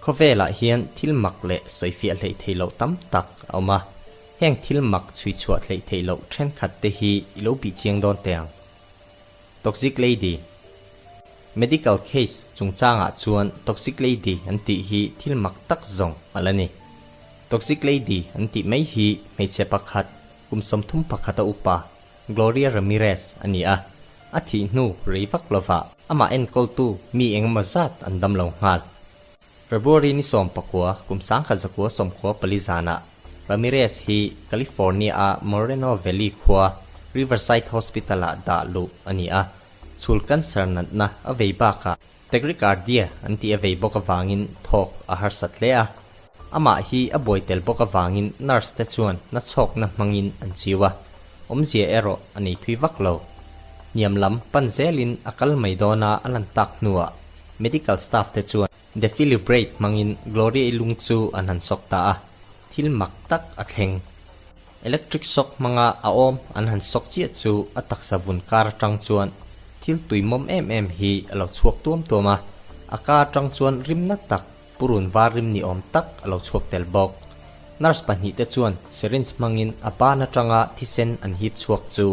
Khawvelah hian thil mak leh sawifiah hleih theih loh tam tak a awm a, heng thil mak chhui chhuah hleih theih loh thenkhat te hi i lo bih chiang dawn teh ang. Toxic Lady Medical case chungchangah chuan Toxic Lady an tih hi thil mak tak zawng a la ni. Toxic Lady an tih mai hi hmeichhe pakhat kum 31 a upa Gloria Ramirez a ni a, a thih hnu rei vak lovah amah enkawltu mi engemaw zat an dam lo nghal. February ni 19 kum 1994 zanah Ramirez hi California-a Moreno Valley khua Riverside Hospital-ah dah luh a ni a, chhul cancer natna a vei bakah Tachycardia an tih a vei bawk avangin thawk a harsat hle a. Amah hi a buai tel bawk avangin nurse te chuan nachhawkna hmangin an chiu a, awmzia erawh a nei thui vak lo. Hniam lam pan zelin a kal mai dawna a lan tak hnuah medical staff te chuan defibrillator hmangin Gloria-i lung chu an han sawk ta a, thil mak tak a thleng. Electric shock hmanga a awm an han sawk chiah chu a taksa vun kar atang chuan thil tuimawm em em hi a lo chhuak tuam tuam a, a ka atang chuan rimna tak purun var rim ni awm tak a lo chhuak tel bawk. Nurse pahnihte chuan syringe hmangin a ban atanga thisen an hip chhuak chu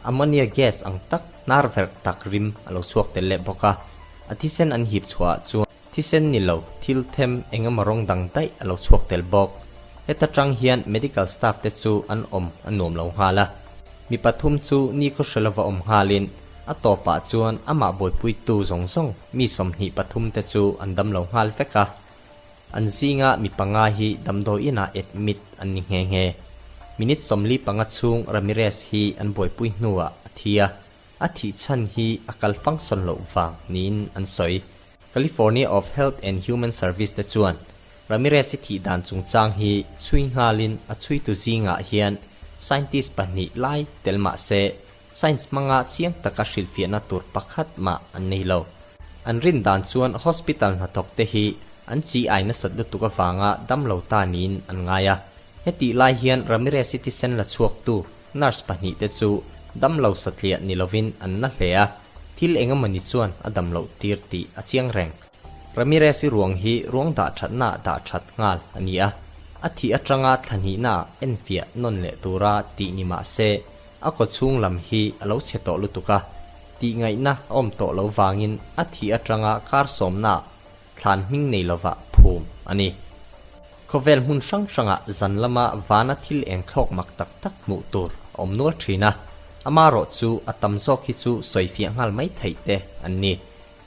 ammonia gas ang tak hnar verh tak rim a lo chhuak tel leh bawk a, a thisen an hip chhuahah chuan Thisen ni lo, thil them eng emaw rawng dang daih a lo chhuak tel bawk. Heta tang hian medical staff te chu an awm a nuam lo nghal a. Mi pathum chu ni khaw hre lova awm nghalin a tawpah chuan amah buaipuitu zawng zawng mi 23 te chu an dam lo nghal vek a. An zinga mi panga hi damdawi inah admit an ni nghe nghe. Minute 45 chhung Ramirez hi an buaipui hnuah a thi a. A thih chhan hi a kal function loh vang niin an sawi. California of Health and Human Service te chuan Ramirez-i thih dan chungchang hi chhui nghalin a chhuitu zingah hian scientist pahnih lai tel mah se science hmanga chiang taka hrilhfiahna tur pakhat mah an nei lo. An rin dan chuan hospital hnathawk te hi an chi ai nasat lutuk avanga dam lo ta niin an ngai a. Hetih lai hian Ramirez-i thisen la chhuaktu nurse pahnih te chu dam lo satliah ni lovin an na hle a, thil eng emawni chuan a dam loh tir tih a chiang reng. Ramirez-i ruang hi ruang dah thatnaah dah that nghal a ni a, a thih atanga thla hnihnaah enfiah nawn leh tura tih ni mah se a kaw chhung lam hi a lo chhe tawh lutuk a, tih ngaihna a awm tawh lo vangin a thih atanga kar sawmnaah thlan hming nei lovah phum a ni. Khawvel hmun hrang hrangah zan lama vana thil eng thlawk mak tak tak hmuh tur a awm nual thin a, amarawh chu a tam zawk hi chu sawifiah nghal mai theih te an ni.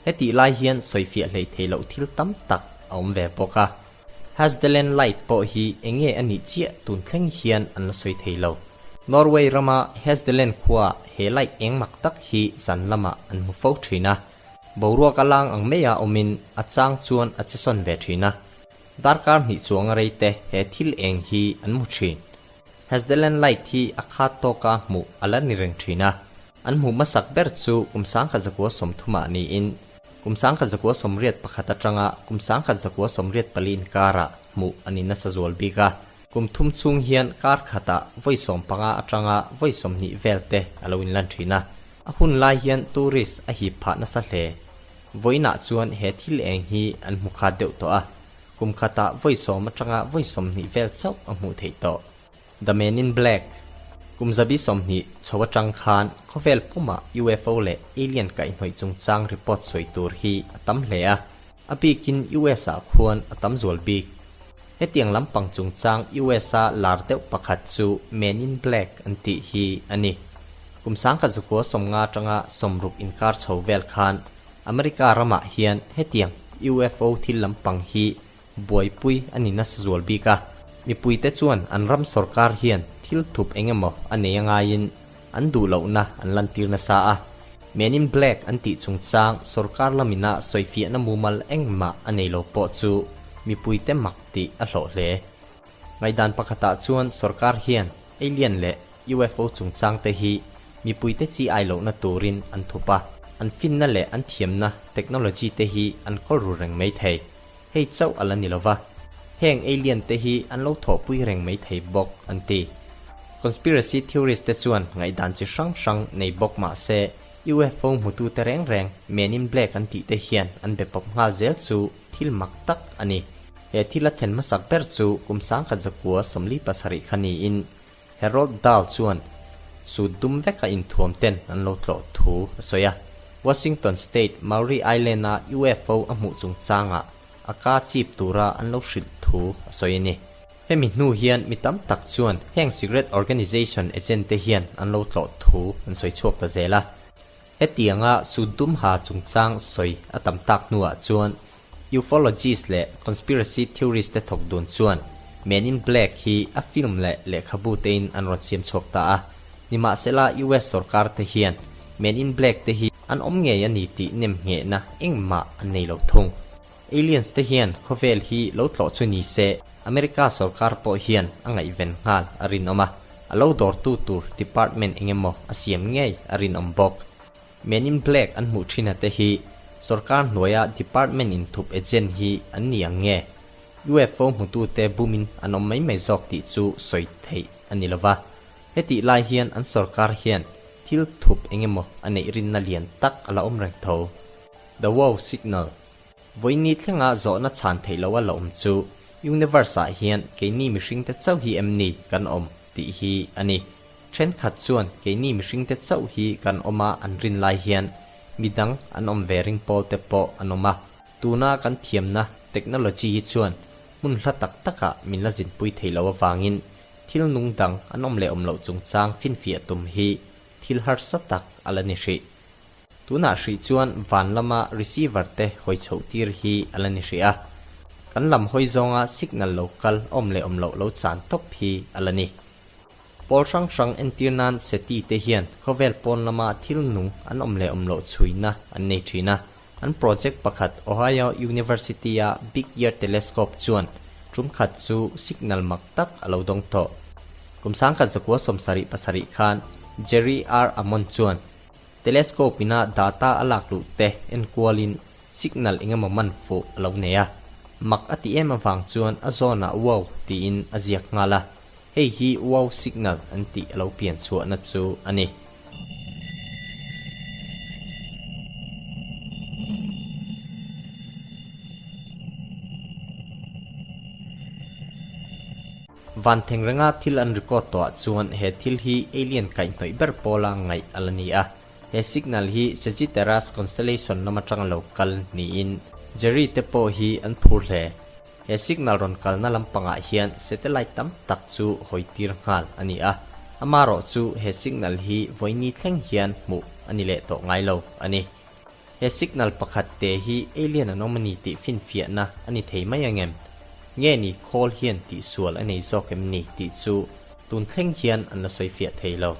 Hetih lai hian sawifiah hlei thei loh thil tam tak a awm ve bawk a. Hasdelen Light pawh hi eng nge a nih chiah tun thleng hian an la sawi thei lo. Norway rama Hasdelen khuaah he light eng mak tak hi zan lamah an hmu fo thin a. Boruak a lang ang maia awmin a chang chuan a che sawn ve thin a. Darkar hnih chuang a rei te he thil eng hi an hmu thin. Hasdelen Light hi a khat tawka hmuh a la ni reng thin a. An hmuh hmasak ber chu kum 1930 ah niin kum 1981 atanga kum 1984 inkarah hmuh a ni nasa zual bik a. Kum thum chhung hian kar khatah vawi 15 atanga vawi 20 vel te a lo inlan thin a. A hun lai hian tourist a hip phah nasa hle. Vawiinah chuan he thil eng hi an hmu khat deuh tawh a, kum khatah vawi 10 atanga vawi 20 vel chauh a hmuh theih tawh. The Man in Black, Kum 20 chho atang khan khawvel pumah UFO leh alien kaihhnawih chungchang report sawi tur hi a tam hle a, a bikin US ah khuan a tam zual bik. Hetiang lampang chungchang US a lar deuh pakhat chu Man in Black an tih hi a ni. Kum 1950 atanga 60 inkar chho vel khan America ramah hian hetiang UFO thil lampang hi buaipui a ni nasa zual bik a. Mipuite chuan an ram sorkar hian thil thup eng emaw a nei a ngaiin an duh lohna an lantir nasa a. Man in Black an tih chungchang sorkar lamina sawifiahna mumal engmah a nei lo pawh chu mipuite mak tih a hlawh hle. Ngaihdan pakhatah chuan sorkar hian alien leh UFO chungchang te hi mipuite chi ai lohna turin an thup a, an finna leh an thiamna technology te hi an kawl ru reng mai thei. Hei chauh a la ni lova, heng alien te hi an lo thawhpui reng mai thei bawk an ti. Conspiracy theorist te chuan ngaihdan chi hrang hrang nei bawk mah se UFO hmutu te reng reng Men in Black an tih te hian an be pawp nghal zel chu. thil mak tak a ni. He thil a thlen hmasak ber chu kum 1947 kha niin Harold Dahl chuan suit dum veka inthuam ten an lo tlawh thu a sawi a. Washington State, Maury Island-a UFO a hmuh chungchangah a ka chip tura an lo hrilh thu a sawi a ni. Hemi hnu hian mi tam tak chuan heng secret organization agent te hian an lo tlawh thu an sawi chhuak ta zel a. Hetianga suit dum ha chungchang sawi a tam tak hnuah chuan Ufologist leh conspiracy theorist te thawk dun chuan Men in Black hi a film leh lehkhabu tein an rawn siam chhuak ta a. Nimahsela US sorkar te hian Men in Black te hi an awm ngei a ni tih nem nghehna engmah an nei lo thung. Aliens te hian khawvel hi lo tlawh chu ni se America sorkar pawh hian a ngaihven nghal a rinawm a, a lo dawrtu tur department engemaw a siam ngei a rinawm bawk. Men in Black an hmuh thin a te hi sorkar hnuaia department in thup agent hi an ni ang nge? UFO hmutute bumin an awm mai mai zawk tih chu sawi theih a ni lova. Hetih lai hian an sorkar hian thil thup engemaw a neih rinna lian tak a la awm reng tho. The Wow Signal Vawiini thlenga zawhna chhan theih loh a la awm chu Universe ah hian keini mihringte chauh hi em ni kan awm tih hi a ni. Thenkhat chuan keini mihringte chauh hi kan awm a an rin lai hian midang an awm ve ring pawl te pawh an awm a. Tuna kan thiamna technology hi chuan hmun hla tak takah min la zinpui thei loh avangin thil nung dang an awm leh awm loh chungchang finfiah tum hi thil harsa tak a la ni hrih. Tunah hrih chuan van lama receiver te hawi chhoh tir hi a la ni hrih a, kan lam hawi zawnga signal lo kal awm leh awm loh lo chan tawp hi a la ni. Pawl hrang hrang entir nan SETI te hian khawvel pawn lama thil nung an awm leh awm loh chhuina an nei thin a, an project pakhat Ohio University-a Big Ear Telescope chuan tum khat chu signal mak tak a lo dawng tawh. Kum 1977 khan Jerry R. Amon chuan Telescope ina data a lak luh te enkualin signal engemaw man fuh a lo nei a, mak a ti em avang chuan a zawnah wow tiin a ziak nghal a, hei hi wow signal an tih a lo pian chhuahna chu a ni. Van thengrenga thil an record tawhah chuan he thil hi alien kaihhnawih ber pawla ngaih a la ni a. He signal hi Sagittarius constellation lam atanga lo kal niin Jerry te pawh hi an phur hle. He signal rawn kalna lampangah hian satellite tam tak chu hawi tir nghal a ni a. Amarawh chu he signal hi vawiini thleng hian hmuh a ni leh tawh ngai lo a ni. He signal pakhat te hi alien an awm a ni tih finfiahna a ni thei mai ang em? Nge ni khawl hian tihsual a nei zawk em ni tih chu tun thleng hian an la sawifiah thei lo.